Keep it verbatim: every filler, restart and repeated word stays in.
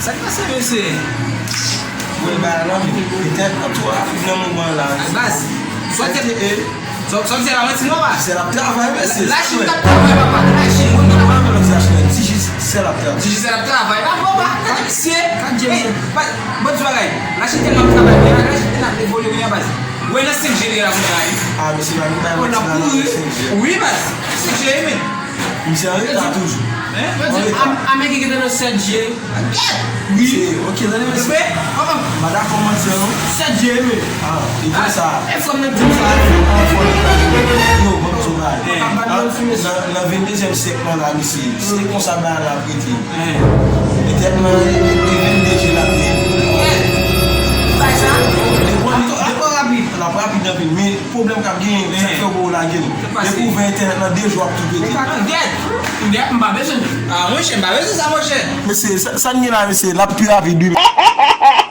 Sa k pase, mesye? Mwen ba nan men. Petèt nan tou a nan moman la. Baz, sa w di, sa w di a pa manti non, baz. Se l ap travay, mesye. Lachin t ap travay, papa. Lachin, moun travay. Mwen pa mwen sa chita. Dijisèl ap travay. Dijisèl ap travay. Ba bon, ba, gade misye. Hey, ba, bon ti bagay. Lachin tèlman ap travay, men lachin tèlman ap evolye kounye a, baz. Wè nan senk G li la kounye a, wi. Ah, mesye, ba nou bay Kounye a manti nan kouri. Senk G. Wi, baz. Senk G, men. Misye an reta toujou. Yo di, Am- Ameriken ki te nan sèt G. Wi. Ok, tande mesye. Respè. Oh, oh. M pa dakò manti an non. Sèt G, men. Ah, e konsa. E fòm nan di sa. Yo, bon, bon, bon. Eh. Nan nan venndezèm syèk lan la, mesye. Se konsa bagay la ap rete. Eh. Petèt nan venndezèm la, Bay sa. depi Twò rapid. l ap rapid anpil, men pwoblèm k ap genyen, sa k fè w lage l. Pase. Depi w ouvè entènèt lan, de jou ap tou pete. Gèt. Gèt, m pa bezwen. Ah, monchè, m pa bezwen sa, monchè. Mesye, sa, sa n gen la, mesye, l ap pi rapid, wi.